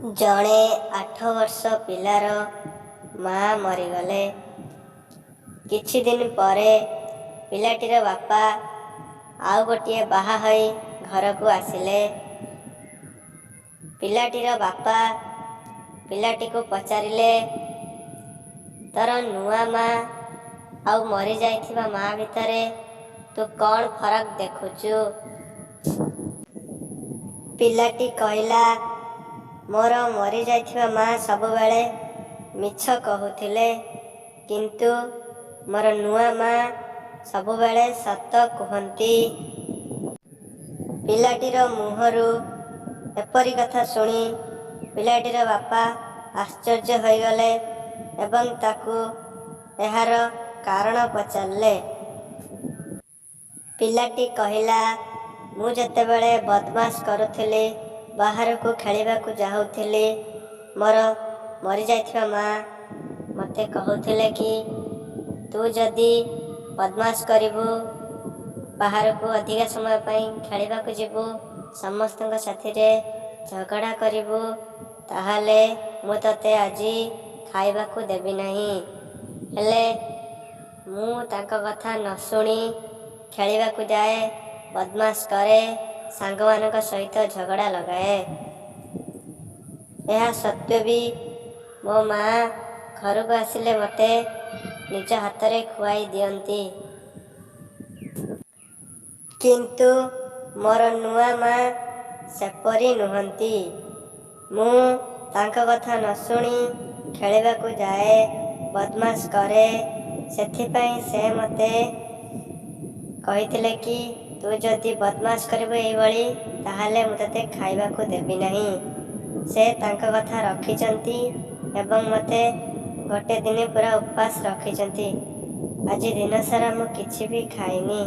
ଜଣେ 8 ବର୍ଷ ପିଲାର ମା ମରିଗଲେ। କିଛି ଦିନ ପରେ ପିଲାଟିର ବାପା ଆଉ ଗୋଟିଏ ବାହା ହୋଇ ଘରକୁ ଆସିଲେ। ପିଲାଟିର ବାପା ପିଲାଟିକୁ ପଚାରିଲେ, ତୋର ନୂଆ ମା ଆଉ ମରିଯାଇଥିବା ମା ଭିତରେ ତୁ କ'ଣ ଫରକ ଦେଖୁଛୁ? ପିଲାଟି କହିଲା, ମୋର ମରିଯାଇଥିବା ମା ସବୁବେଳେ ମିଛ କହୁଥିଲେ, କିନ୍ତୁ ମୋର ନୂଆ ମା ସବୁବେଳେ ସତ କୁହନ୍ତି। ପିଲାଟିର ମୁହଁରୁ ଏପରି କଥା ଶୁଣି ପିଲାଟିର ବାପା ଆଶ୍ଚର୍ଯ୍ୟ ହୋଇଗଲେ ଏବଂ ତାକୁ ଏହାର କାରଣ ପଚାରିଲେ। ପିଲାଟି କହିଲା, ମୁଁ ଯେତେବେଳେ ବଦମାସ କରୁଥିଲି, ବାହାରକୁ ଖେଳିବାକୁ ଯାଉଥିଲି, ମୋର ମରିଯାଇଥିବା ମା ମୋତେ କହୁଥିଲେ କି ତୁ ଯଦି ବଦମାସ କରିବୁ, ବାହାରକୁ ଅଧିକା ସମୟ ପାଇଁ ଖେଳିବାକୁ ଯିବୁ, ସମସ୍ତଙ୍କ ସାଥିରେ ଝଗଡ଼ା କରିବୁ, ତାହେଲେ ମୁଁ ତୋତେ ଆଜି ଖାଇବାକୁ ଦେବି ନାହିଁ। ହେଲେ ମୁଁ ତାଙ୍କ କଥା ନ ଶୁଣି ଖେଳିବାକୁ ଯାଏ, ବଦମାସ କରେ, ସାଙ୍ଗମାନଙ୍କ ସହିତ ଝଗଡ଼ା ଲଗାଏ। ଏହା ସତ୍ତ୍ୱେ ବି ମୋ ମା ଘରକୁ ଆସିଲେ ମୋତେ ନିଜ ହାତରେ ଖୁଆଇ ଦିଅନ୍ତି। କିନ୍ତୁ ମୋର ନୂଆ ମା ସେପରି ନୁହନ୍ତି। ମୁଁ ତାଙ୍କ କଥା ନ ଶୁଣି ଖେଳିବାକୁ ଯାଏ, ବଦମାସ କରେ, ସେଥିପାଇଁ ସେ ମୋତେ କହିଥିଲେ କି ତୁ ଯଦି ବଦମାସ କରିବୁ ଏଇଭଳି, ତାହେଲେ ମୁଁ ତୋତେ ଖାଇବାକୁ ଦେବି ନାହିଁ। ସେ ତାଙ୍କ କଥା ରଖିଛନ୍ତି ଏବଂ ମୋତେ ଗୋଟେ ଦିନ ପୁରା ଉପାସ ରଖିଛନ୍ତି। ଆଜି ଦିନସାରା ମୁଁ କିଛି ବି ଖାଇନି।